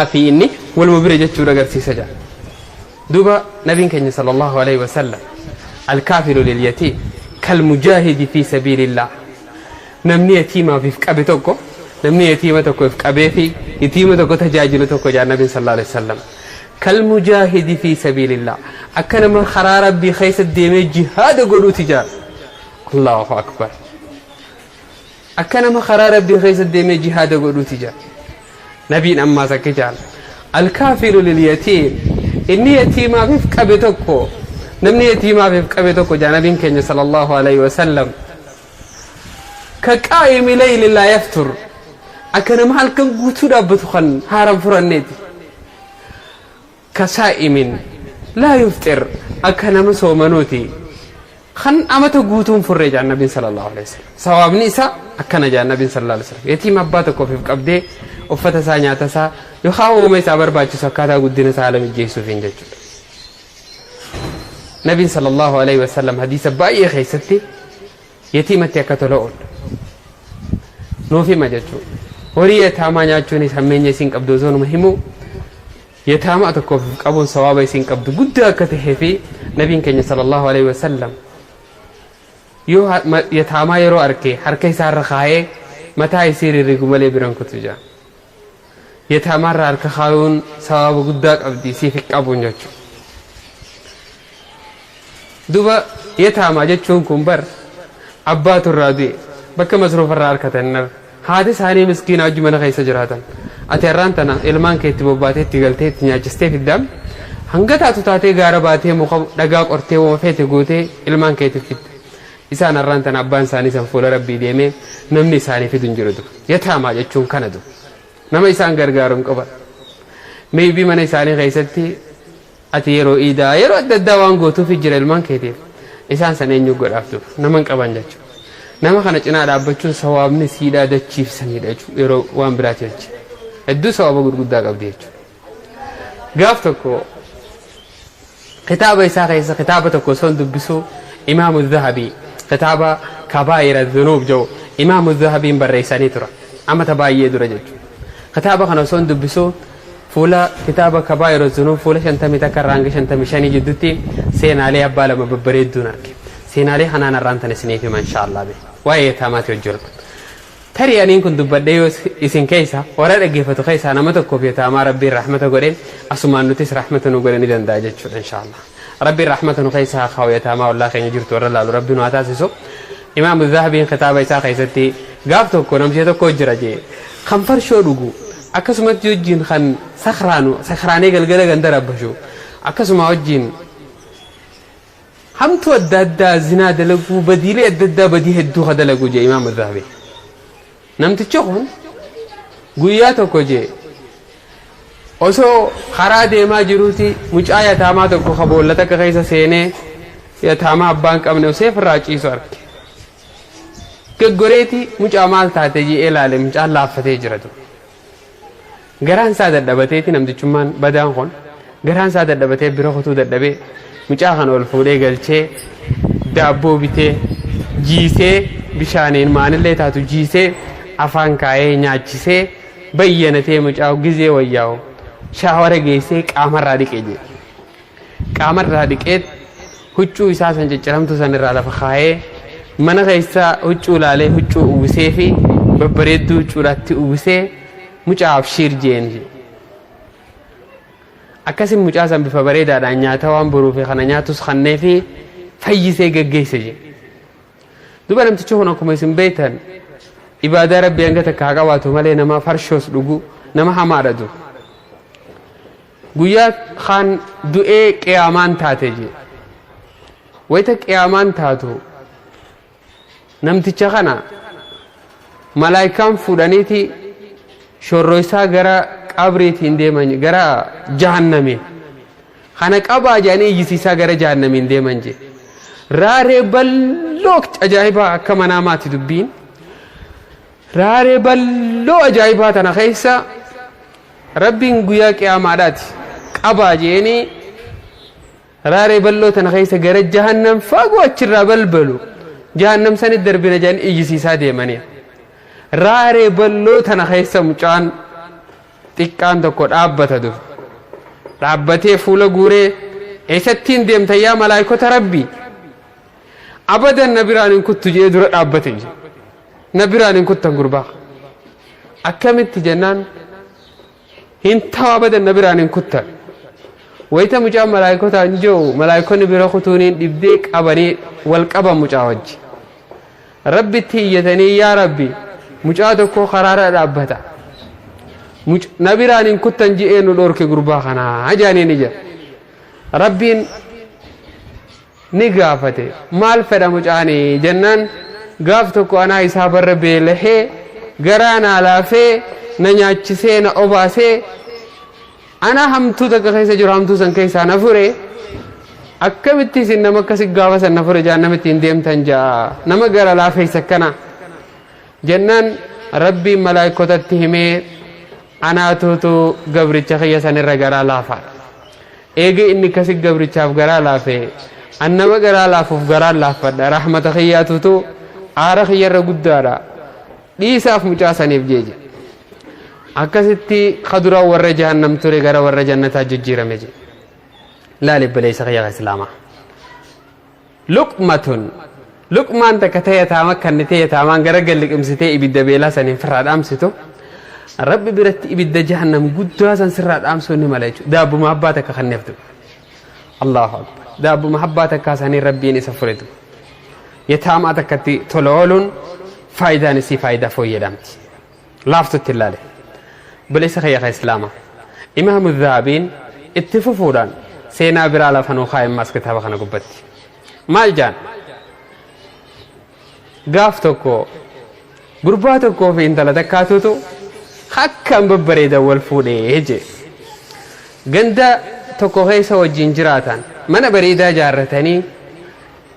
Fi inni waluma bira jechuudha agarsiisa jira. Duuba nabiin keenya sallallahu alaihi wasallam, alkaafiru lilyatiim kalmujaahidi fi sabiilillah. Namni yatiimaaf if qabe tokko, namni yatiima tokko if qabee fi yatiima tokko tajaajilu tokko jaa nabiin sallallahu alaihi wasallam, kalmujaahidi fi sabiilillah, akka nama karaa Rabbii keessa deemee jihaada godhuuti jaa. Allahu akbar! Akka nama karaa Rabbii keessa deemee jihaada godhuuti jaa. Nabiin ammaas akka jaan, alkaafiru lilyatiim, inni yatiimaaf if qabe tokko, namni yatiimaaf if qabe tokko jaa nabiin keenya sallallahu alaihi wasallam, ka qaa'imi layli laa yaftur, akka nama halkan guutuu dhaabbatu kan haaran furanneeti, ka saa'imin laa yufxir, akka nama soomanuuti kan amata guutuun furree jaan nabiin sallallahu alaihi wasallam. Sawaabni isaa akkana jaan nabiin sallallahu alaihi wasallam. Yatiima abbaa tokkoof if qabdee uffata isaa, nyaata isaa yookaan uuma isaa barbaachisu akkaataa guddina isaa haala mijjeessuufiin jechuudha. Nabiin sallallahu alaihi wasallam hadiisa baay'ee keessatti yatiimatti akka tola oolu nuuf hima jechuudha. Horii yataamaa nyaachuunis hammeenya isiin qabdu osoo numa himuu, yataamaa tokkoof qabuun sawaaba isiin qabdu guddaa akka tahee fi nabiin keenya sallallahu alaihi wasallam yoo yataamaa yeroo arke harka isaarra kaayee mataa isii rirrigu malee biran kutu jira. Yataamaarra harka kaayuun sawaaba guddaa qabdi siif qabuun jechuudha. Duba yataamaa jechuun kun bar abbaatu irraa du'e, bakka masruufarraa harkatan, haati isaanii miskiina wajji mana keessa jiraatan. Ati har'aan tana ilmaan kee itti bobbaatee, itti galtee, itti nyaachistee fiddaam, hanga taatu taatee, gaara baatee, muka dhagaa qortee, wama feete gootee ilmaan keetiif fidda. Isaan har'aan tana abbaan isaanii san fuula Rabbii deemee namni isaanii fidu hin jiru. Yataamaa jechuun kana du. Nama isaan gargaaru hin qaban. Maybe mana isaanii keessatti ati yeroo iidaa, yeroo adda addaa waan gootuuf jira ilmaan keetiif. Isaan san eenyu godhaaf duuf? Nama hin qaban jechuudha. Nama kana cinaa dhaabbachuun sawaabni siidhaa dachiif samiidha jechuudha, yeroo waan biraati jechuudha. Hedduu sawaaba gurguddaa qabdi jechuudha. Gaaf tokko kitaaba isaa keessa kitaaba tokko osoo dubbisuu, Imaamu Zahabii kitaaba Kabaa'ira Dhunuub jedhu Imaamu Zahabiin barreessanii tura amata baay'ee dura jechuudha. Kitaaba kana osoo dubbisuu fuula kitaaba Kabaa'ira Dhunuub fuula 51 irraa hanga 55 jidduutti seenaalee abbaa lama babbareedduun arge. Seenaalee kanaan har'aan tan isiniif hima inshaallah be. Waa'ee yataamaati wajji wal tarii aniin kun dubbadhee yoo isin keessa warra dhaggeeffatu keessaa nama tokkoof yataamaa Rabbiin rahmata godhe, asumaan nutis rahmata nu godhe ni danda'a jechuudha inshaallah. Rabbiin rahmata nu keessa haa kaa'u, yataamaa ollaa keenya jirtu warra laalu Rabbi nu haa taasisu. Imaamu Zahabiin kitaaba isaa keessatti gaaf tokko namticha tokko jira jee, kan farshoo dhugu, akkasumatti wajjin kan sakraanu, sakraanee galgala ganda rabbashu, akkasuma wajjin hamtuu adda addaa, zinaa dalaguu, badiilee adda addaa, badii hedduu ka dalagu jee Imaamu Zahabii. Namtichi kun guyyaa tokko jee osoo karaa deemaa jiruuti mucaa yataamaa tokko ka boolla takka keessa seenee yataamaa abbaan qabne osoo irraa ciisu arge. Gaggoreeti mucaa maal taate jee ilaale, mucaan laaffatee jira ture. Garaan isaa dadhabateeti, namtichummaan badaan kun garaan isaa dadhabatee bira kutuu dadhabee, mucaa kana ol fuudhee galchee, daabboo bitee, jiisee, bishaaniin maanillee taatu jiisee, afaan kaayee nyaachisee, bayyanatee, mucaa gizee wayyaa'u shaawara geessee qaamarraa dhiqee jedhe. Qaamarraa dhiqee huccuu isaa san cicciramtuu san irraa lafa kaayee, mana keessa huccuu laalee huccuu uwwisee fi babbareedduu huccuudhaatti uwwisee, mucaa abshiir jeen. Akkasin mucaa san bifa bareedaadhaan nyaata waan boruu fi kana nyaatus kannee fi fayyisee geggeesse jee. Duba namtichi kun akkuma isin beektan ibaadaa Rabbii hanga takka haa qabaatu malee nama farshoos dhugu, nama hamaadha dur. Guyyaa kaan du'ee qiyaamaan taate jee. Wayita qiyaamaan taatu namticha kana malaayikaan fuudhaniiti shorroo isaa gara qabriitiin deeman, gara jahannamiin. Kana qabaa jedhanii iyyisiisaa gara jahannamiin deeman jee. Raaree bal'oo ajaa'ibaa akka manaa maati dubbiin. Raaree bal'oo ajaa'ibaa tana keessa Rabbiin guyyaa qiyaamaadhaati qabaa jeeni raaree bal'oo tana keessa gara jahannam fagoo achirraa balbalu jahannam sanit darbina jedhanii iyyisiisaa deemanii. Raaree bal'oo tana keessa mucaan Xiqqaan tokko dhaabbata dur. Dhaabbatee fuula guuree eessattiin deemta yaa malaayikota Rabbii? Abadan na biraan hin kuttu jedhee dura dhaabbate jedhe. Na biraan hin kuttan gurbaa. Akkamitti jennaan hin ta'u abadan na biraan hin kuttan. Wayita mucaan malaayikotaan jiru malaayikonni bira kutuuniin dhibdee qabanii wal qaban mucaa wajji. Rabbitti iyyatanii yaa Rabbi mucaa tokko karaarra dhaabbata. Na biraan hin kuttan je'ee nu dhorke gurbaa kanaa jaanii ni jedha. Rabbiin ni gaafate maal fedha mucaanii jennaan gaaf tokko anaa isaa barra beelahee garaa naa laafee na nyaachisee na obaasee anaa hamtuu takka keessa jiru hamtuu san keessaa na fure akkamitti isin nama akkasi gaafa san na fure jaan namitti hin deemtan jaa nama gara laafeessa akkana jennaan Rabbiin malaayikotatti himee anaatuutu gabricha kiyya sanirra garaa laafaadha. Eega inni akkasi gabrichaaf garaa laafe an nama garaa laafuuf garaan laaffadha rahmata kiyyaatuutu aara kiyyarra guddaadha dhiisaaf mucaa saniif jeeje. Akkasitti kaduraan warra jahannam ture gara warra jannataa jijjiirame je. Laali obboleessa kiyya islaamaa. Luqmatun luqmaan takka ta'e taama kan ta'e taamaan gara galliqimsitee ibidda beelaa saniin firraa dhaamsitu Rabbi biratti ibidda jahannam guddaa san sirraa dhaamsuu ni mala jechuudha. Daabbuma abbaa takka kanneeftu. Allahu akbar. Daabbuma abbaa takkaa sanii Rabbiin isa furetu. Yataamaa takkatti tola ooluun faayidaan isii faayidaa fooyyadhamti. Laaftutti ilaale. Obboleessa kiyya kan Islaamaa. Imaamu Dhaabiin itti fufuudhaan seenaa biraa lafa nuu kaa'e ammaas kitaaba kana gubbatti. Maal jaan? Gaaf tokko gurbaa tokkoo fi intala takkaatutu akkaan babbareedan wal fuudhee jee. Ganda tokko keessa wajjin jiraatan mana bareedaa ijaarratanii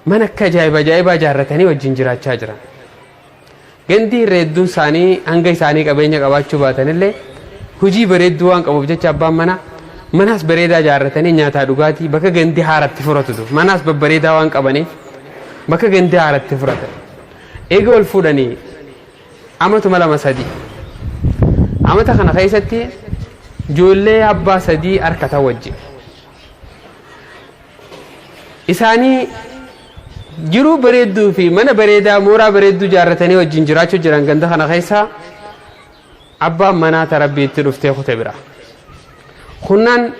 mana akka ajaa'iba ajaa'ibaa ijaarratanii wajjin jiraachaa jiran. Gandi irra hedduun isaanii hanga isaanii qabeenya qabaachuu baatanillee hojii bareedduu waan qabuuf jecha abbaan manaa manaas bareedaa ijaarratanii nyaataa dhugaatii bakka gandi haaratti furatutu manaas babbareedaa waan qabaniif bakka gandi haaratti furatan. Eega wal fuudhanii amatuma 2 3 amata kana keessatti ijoollee abbaa 3 harkatan wajjin. Isaanii jiruu bareedduu fi mana bareedaa mooraa bareedduu ijaarratanii wajjin jiraachuu jiran ganda kana keessa abbaan manaa ta Rabbii itti dhuftee kute bira. Kunnaan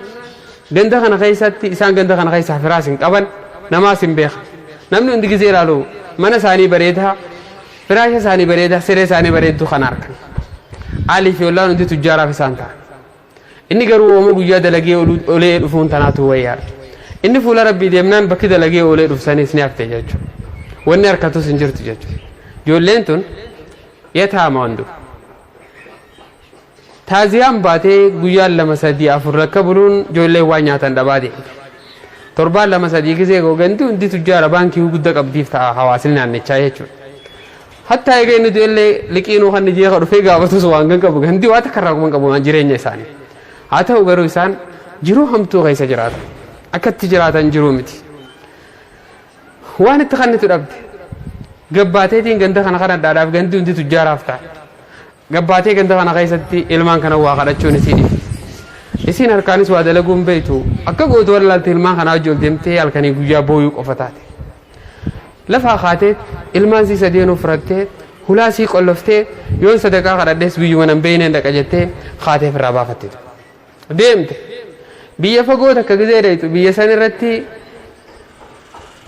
ganda kana keessatti isaan ganda kana keessaa firaas hin qaban namaas hin beekan. Namni hundi gizee ilaalu mana isaanii bareedaa firaasha isaanii bareedaa siree isaanii bareedduu kana argan. Aalii fi ollaan hundi tujjaaraaf isaan ta'an. Inni garuu ooma guyyaa dalagee olee dhufuun tanaatu wayyaadha. Inni fuula Rabbii deemnaan bakki dalagee olee dhufsanis ni hafte jechuudha. Wanni harkatus hin jirtu jechuudha. Ijoolleen tun yataama hundu. Taaziyaan baatee guyyaan 2 3 4 rakka buluun ijoolleen waan nyaatan dhabaa deemte. Torbaan 2 3 gisee goganti hundi tujjaara baankii guddaa qabdiif ta'a hawaasni naannichaa jechuudha. Hattaa egaa inni du'ellee liqiinuu kan jeeqa dhufee gaafatus waan kan qabu gandi waa takka irraa qabu waan jireenya isaanii. Haa ta'u garuu isaan jiruu hamtuu keessa jiraatan. Akkatti jiraatan jiruu miti. Waan itti kannitu dhabde. Gabbaateetiin ganda kana kadhadhaadhaaf gandi hundi tujjaaraaf ta'a. Gabbaatee ganda kana keessatti ilmaan kana waa kadhachuun isii dhibe. Isiin harkaanis waa dalaguun beektu akka gootu wallaalte ilmaan kanaa wajji ol deemtee halkanii guyyaa booyuu qofa taate. Lafaa kaatee ilmaan sii sadeenuu furattee hulaa sii qolloftee yoon sadaqaa kadhadhees biyyuma nan beeyneen dhaqa jettee kaatee ofirraa baafatte. Deemte. Biyya fagoo takka gizee dheeytu biyya san irratti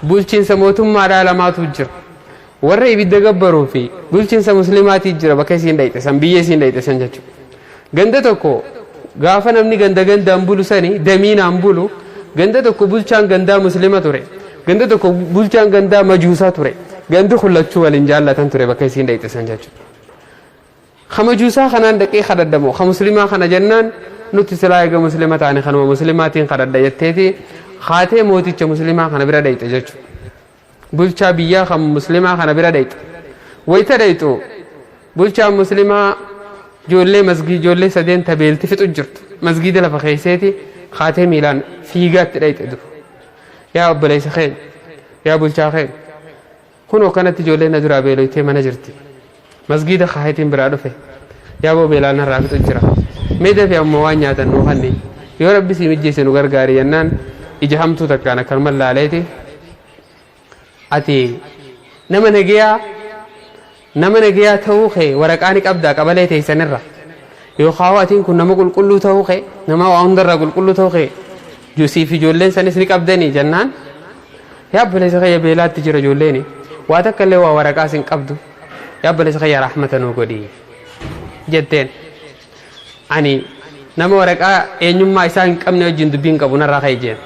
bulchiinsa mootummaadhaa lamaatu jira. Warra ibidda gabbaruu fi bulchiinsa muslimaatii jira bakka isiin dhayxe san biyya isiin dhayxe san jechuudha. Ganda tokko gaafa namni ganda gandaan bulu sani damiinaan bulu ganda tokko bulchaan gandaa muslima ture. Ganda tokko bulchaan gandaa majuusaa ture. Gandi kun lachuu waliin jaallatan ture bakka isiin dhayxe san jechuudha. Ka majuusaa kanaan dhaqee kadhadhamoo ka muslimaa kana jennaan nuti silaa eega muslima taane kanuma muslimaatiin kadhadha jetteeti haatee mooticha muslimaa kana bira dhayxe jechuudha. Bulchaa biyyaa kan muslimaa kana bira dhayxe. Wayita dhayxu bulchaan muslimaa ijoollee masgii ijoollee sadeen tabeelti fixu jirtu masgiida lafa keesseeti haatee miilaan fiigaatti dhayxe dur. Yaa obboleessa keenya yaa bulchaa keenya kunoo kanatti ijoolleen na duraa beeloytee mana jirti. Masgiida kaahetiin biraa dhufe. Yaa boo beelaan narraa fixu jira. Mee dafii ammoo waan nyaatan nuu kanni yoo rabbi si mijjeesse nu gargaari jennaan ija hamtuu takkaan akkanuma laaleeti ati nama nagiyaa nama nagiyaa ta'uu kee waraqaa ni qabdaa qabalee teessanirra yookaan atiin kun nama qulqulluu ta'uu kee nama waa hundarraa qulqulluu ta'uu kee siif ijoolleen sanis ni qabdanii jennaan yaa obboleessa kiyya beelaatti jira ijoolleeni waa takka illee waa waraqaas hin qabdu yaa obboleessa kiyya rahmata nuu godhi jetteen ani nama waraqaa eenyummaa isaa hin qabne wajjin dubbii hin qabu narraa ka'e jeen.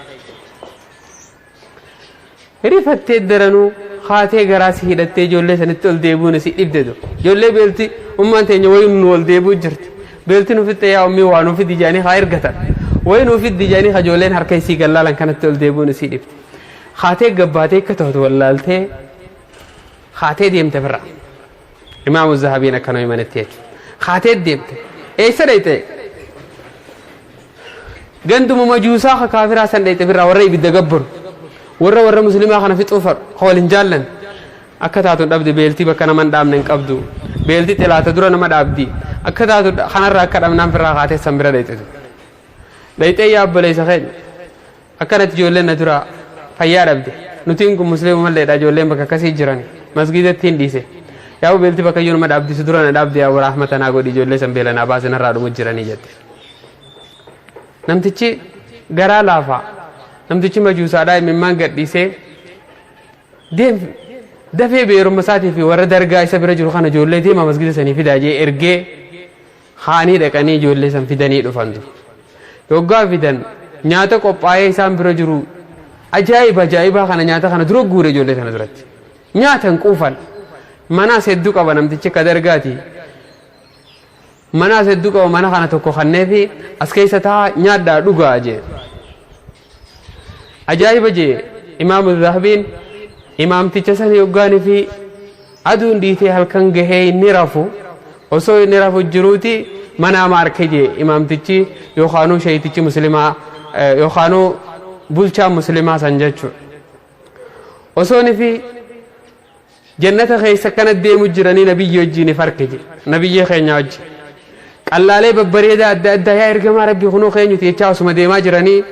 Rifattee daranuu haatee garaa si hidhattee ijoollee sanitti ol deebi'uun si dhibde du. Ijoollee beelti ummaan teenya wayii nu ol deebi'u jirti. Beelti nu fixxe yaa ummii waa nu fidi jedhanii haa ergatan. Wayii nu fiddi jedhanii haa ijoolleen harka isii gallaalan kanatti ol deebi'uun isii dhibde. Haatee gabbaatee akka taatu wallaaltee haatee deemte firra. Imaamu Zahabiin akkana himanitti jechuudha. Haatee deemte. Eessa dhayxe? Ganduma majuusaa ka kaafiraa san dhayxe firraa warra ibidda gabbaru. Warra warra muslimaa kana fixuu fadhu. Ka wal hin jaallan. Akka taatu dhabde beeltii bakka nama hin dhaabne hin qabdu. Beeltii xilaata dura nama dhaabdi. Akka taatu kanarraa akka dhabnaan firraa kaatee san bira dhayxe. Dhayxee yaa obboleessa keenya. Akkanatti ijoolleen na dura fayyaa dhabde. Nutiin kun musliima malleedha ijoolleen bakka akkasii jiran. Masgiidatti hin dhiise. Yaa beelti bakka iyyuu nama dhaabdisu dura na dhaabde yaa rahmata naa godhi ijoollee san beela naa baase narraa dhumu jiranii jette. Namtichi garaa laafaa. Namtichi majuusaadhaa imimmaan gadhiisee deem dafee beeruma isaatii fi warra dargaa isa bira jiru kana ijoollee deema masgiida sanii fidaa jee ergee haanii dhaqanii ijoollee san fidanii dhufantu. Yoggaa fidan nyaata qophaa'ee isaan bira jiru ajaa'iba ajaa'ibaa kana nyaata kana dura guure ijoollee sana duratti. Nyaatan quufan. Manaas hedduu qaba namtichi akka dargaati. Manaas hedduu qaba mana kana tokko kanneefi as keessa taa nyaadhaa dhugaa jee. Ajaa'iba jee Imaamu Zahabiin imaamticha sana yoggaanii fi aduun dhiitee halkan gahee inni rafu osoo inni rafu jiruuti mana ama arke jee imaamtichi yookaanuu sheeytichi muslimaa yookaanuu bulchaa muslimaa san jechuudha. Osoo inni fi jannata keessa akkana deemu jiranii nabiyyi wajjin if arke jee nabiyyi keenya wajjin. Qallaalee babbareedaa adda addaa yaa ergamaa rabbii kunoo keenyuti jechaa osuma deemaa jiranii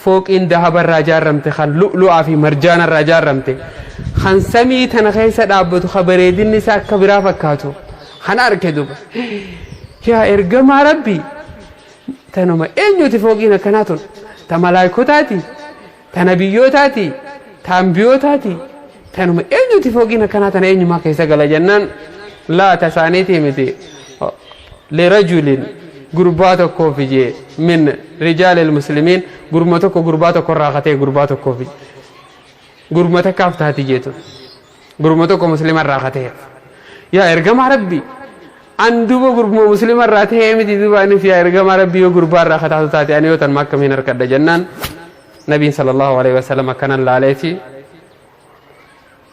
fooqiin dahabarraa ijaarramte kan lu'lu'aa fi marjaanarraa ijaarramte kan samii tana keessa dhaabbatu kan bareedinni isaa akka biraa fakkaatu kan arke duba yaa ergamaa rabbii tanuma eenyuti fooqiin akkanaa tun ta malaayikotaati ta nabiyyootaati ta ambiyootaati tanuma eenyuti fooqiin akkanaa tana eenyumaa keessa gala jennaan laa ta isaaniitii miti lirajulin gurbaa tokkoof jee min rijaalil muslimiin gurma tokko gurbaa tokko irraa katee gurbaa tokkoof gurma takkaaf taati jeetu gurma tokko muslima irraa katee yaa ergamaa rabbi an duba gurma muslima irraa ta'ee miti duba anis yaa ergamaa rabbi yoo gurbaa irraa kataatu taate ani yoo tan akkamiin harkadha jennaan nabiin sallallahu alaihi wasallam akkanan laaleeti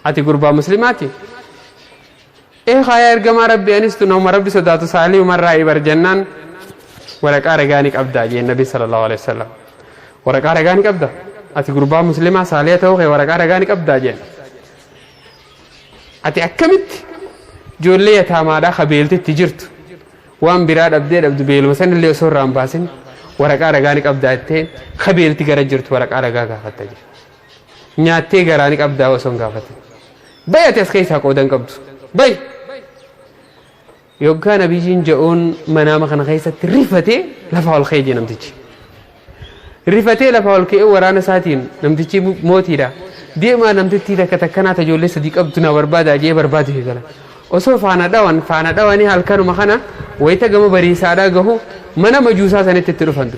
ati gurbaa muslimaati ee yaa ergamaa rabbi anis tu nama rabbi sodaatu saalii umarraa ibar jennaan waraqaa ragaa ni qabdaa jeen nabi sallallahu alaihi wasallam waraqaa ragaa ni qabda ati gurbaa muslimaa saaliya ta'uu kee waraqaa ragaa ni qabdaa jeen ati akkamitti ijoollee yataamaadhaa ka beeltitti jirtu waan biraa dhabdee dhabdu beeluma sanillee osoo irraa hin baasin waraqaa ragaa ni qabdaa jettee ka beelti gara jirtu waraqaa ragaa gaafatta jee nyaattee garaa ni qabdaa osoo hin gaafatin bayi ati as keessaa qooda hin qabdu bayi yoggaa nabiyyiin ja'uun manaama kana keessatti rifatee lafa ol ka'ee jee namtichi. Rifatee lafa ol ka'ee waraana isaatiin namtichi mootiidha. Deemaa namtittii takka takkanaa ijoollee sadii qabdu na barbaadaa jee barbaadu eegala. Osoo faana dhawan faana dhawanii halkanuma kana wayita gama bariisaadhaa gahu mana majuusaa sanitti itti dhufan.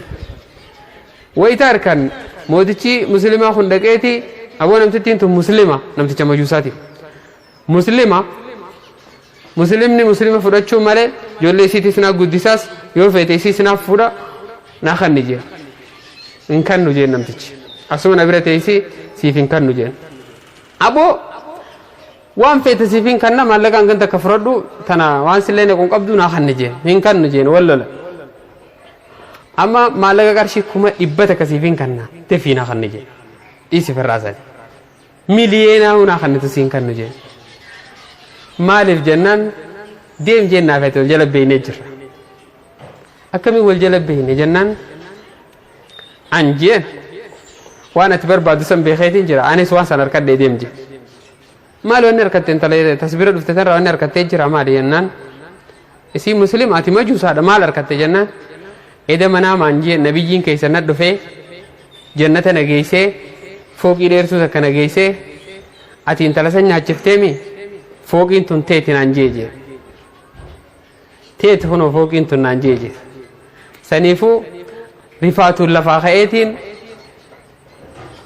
Wayita harkan mootichi musliimaa kun dhaqeeti aboo namtittiin tun muslima namticha majuusaati. Muslima muslimni muslima fudhachuu malee ijoollee isiitis naa guddisaas yoo feete isiis naaf fuudha naa kanni jee hin kannu jeen namtichi asuma na bira teessii siif hin kannu jeen aboo waan feete siif hin kanna maallaqaan kan takka fudhadhu tana waan sillee naqu qabdu naa kanni jeen hin kannu jeen wallola amma maallaqa qarshii 100,000 takka siif hin kanna tefii naa kanni jeen dhiisi firraa sani miliyeenaa hunaa kannitu siin kannu jeen maaliif jennaan deem jeen naaf ati wal jala beeynee jirra. Akkamiin wal jala beekne jennaan an jeen waan ati barbaaddu san beekeetiin jira, anis waan san harkadhee deem jee. Maali wanni harkatte? Intala tasbira dhufte tanarraa wanni harkattee jira maali jennaan, isii muslim, ati majuusaadha, maal harkatte jennaan, eda manaa maan jee, nabiyyiin keessa na dhufee jannata na geessee, fooqii dheertuu takka na geessee, ati intala san nyaachifteemi, fooqiin tun teeti naan jee jee, teeti kunoo fooqiin tun naan jee jee. Saniifuu rifaatuun lafaa ka'eetiin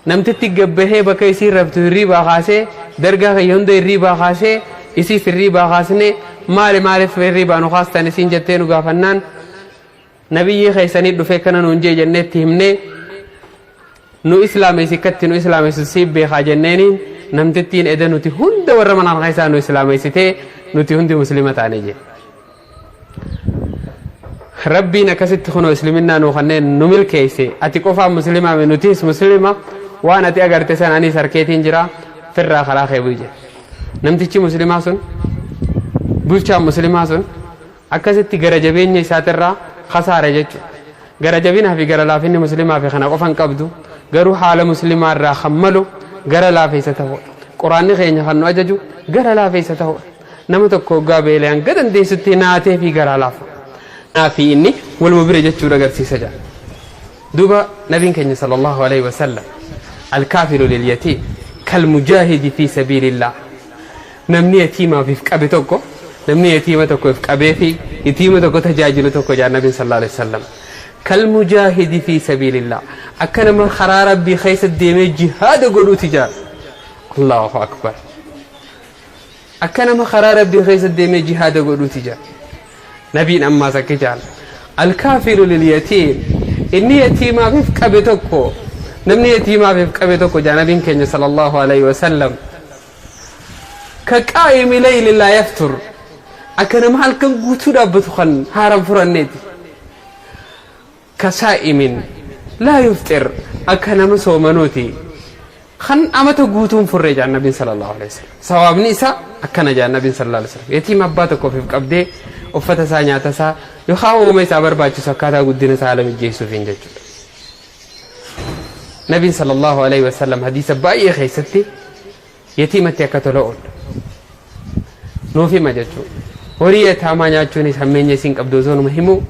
namtitti gabbahee bakka isiin raftu hirriibaa kaasee, dargaa kiyya hunda hirriibaa kaasee, isiis hirriibaa kaasnee, maali, maaliif hirriibaa nu kaastan isiin jettee nu gaafannaan, nabiyyii keessanii dhufee kana nuun jee jenneetti himnee, nu islaameessi, akkatti nu islaameessu siif beekaa jenneeniin, namtittiin eda nuti hunda warra manaan keessaa nu islaameessitee, nuti hundi muslima taane jee. Rabbiin akkasitti kunoo isliminnaa nu kanneen nu milkeesse, ati qofaan muslimaa, nutis muslima, waan ati agarte san anis harkeetiin jira, firraa karaa kee bu'i jedhe. Namtichi muslimaa sun, bulchaan muslimaa sun, akkasitti gara jabeenya isaatirraa kasaare jechuudha. Gara jabinaa fi gara laafinni muslimaa fi kana qofan qabdu, garuu haala muslimaa irraa kan malu gara laafeessa ta'uudha. Quraanni keenya kan nu ajaju gara laafeessa ta'uudha. Nama tokko hoggaa beela'an hanga dandeessutti naatee fi garaa laafu. Fi inni waluma bira jechuudha agarsiisa jira. Duuba nabiin keenya sallallahu alaihi wasallam, alkaafilu lilyatiim kalmujaahidi fi sabiilillah. Namni yatiimaaf if qabe tokko, namni yatiima tokko if qabee fi yatiima tokko tajaajilu tokko jaa nabiin sallallahu alaihi wasallam, kalmujaahidi fi sabiilillah, akka nama karaa rabbii keessa deemee jihaada godhuuti jaa. Allahu akbar! Akka nama karaa rabbii keessa deemee jihaada godhuuti jaa. Nabiin ammaas akka jaan, alkaafiru lilyatiim, inni yatiimaaf if qabe tokko, namni yatiimaaf if qabe tokko jaa nabiin keenya sallallahu alaihi wasallam, ka qaa'imi layli laa yaftur, akka nama halkan guutuu dhaabbatu kan haaran furanneeti, ka saa'imin laa yufxir, akka nama soomanuuti kan amata guutuun furree jaan nabiin sallallahu alaihi wasallam. Sawaabni isaa akkana jaan nabiin sallallahu alaihi wasallam. Yatiima abbaa tokkoof if qabdee uffata isaa, nyaata isaa, yookaan uuma isaa barbaachisu akkaataa guddina isaa haala mijjeessuufiin jechuudha. Nabiin sallallahu alaihi wasallam hadiisa baay'ee keessatti yatiimatti akka tola oolu nuuf hima jechuudha. Horii yataamaa nyaachuunis hammeenya isiin qabdu osoo numa himuu,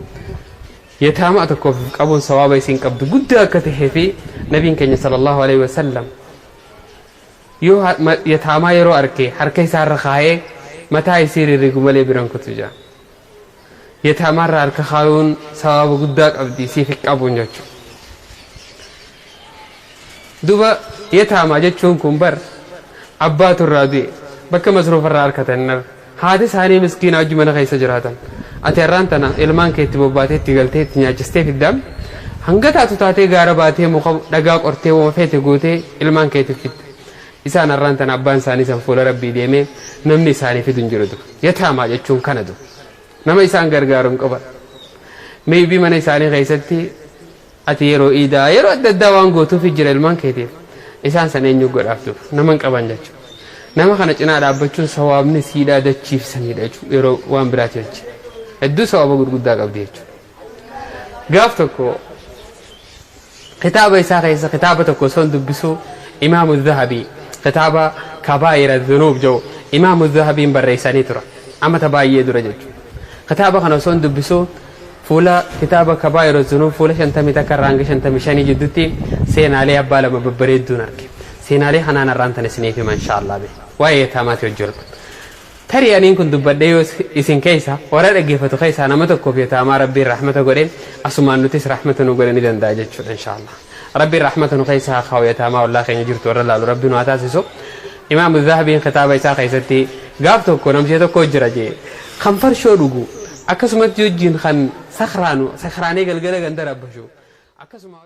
yataamaa tokkoof qabuun sawaaba isiin qabdu guddaa akka tahee fi nabiin keenya sallallahu alaihi wasallam yoo yataamaa yeroo arke harka isaarra kaayee mataa isii rirrigu malee biran kutu jira. Yataamaarra harka kaayuun sawaaba guddaa qabdi siif qabuun jechuudha. Duuba yataamaa jechuun kun bar abbaatu irraa du'e, bakka masruufarraa harkatan, haati isaanii miskiina wajji mana keessa jiraatan. Ati har'aan tana ilmaan kee itti bobbaatee itti galtee itti nyaachistee fiddaam, hanga taatu taatee gaara baatee muka dhagaa qortee wama feete gootee ilmaan keetiif fidde. Isaan har'aan tana abbaan isaanii san fuula rabbii deemee namni isaanii fidu hin jiru. Yataamaa jechuun kana du. Nama isaan gargaaru hin qaban. Maybe mana isaanii keessatti ati yeroo iidaa, yeroo adda addaa waan gootuuf jira ilmaan keetiif. Isaan san eenyu godhaaf duuba? Nama hin qaban jechuudha. Nama kana cinaa dhaabbachuun sawaabni siidhaa dachiifsaniidha jechuudha, yeroo waan biraati jechuudha. Hedduu sawaaba gurguddaa qabdi jechuudha. Gaaf tokko kitaaba isaa keessa kitaaba tokko osoo dubbisuu, Imaamu Zahabii kitaaba Kabaa'ira Dhunuub jedhu Imaamu Zahabiin barreessanii tura. Amata baay'ee dura jechuudha. Kitaaba kana osoo dubbisuu fuula kitaaba Kabaa'ira Dhunuub fuula 51 irraa hanga 55 jidduutti seenaalee abbaa lama babbareedduun arge. Seenaalee kanaan har'aan tan isiniif hima inshaallah be. Waa'ee yataamaati hojii ol. Tarii aniin kun dubbadhee yoo isin keessa warra dhaggeeffatu keessaa nama tokkoof yataamaa rabbiin rahmata godhe, asumaan nutis rahmata nu godhe ni danda'a jechuudha inshaallah. Rabbiin rahmata nu keessa haa kaa'u, yataamaa ollaa keenya jirtu warra laalu rabbi nu haa taasisu. Imaamu Zahabiin kitaaba isaa keessatti gaaf tokko namticha tokko jira jee, kan farshoo dhugu, akkasumatti wajjin kan sakraanu, sakraanee galgala ganda rabbashu akkasuma.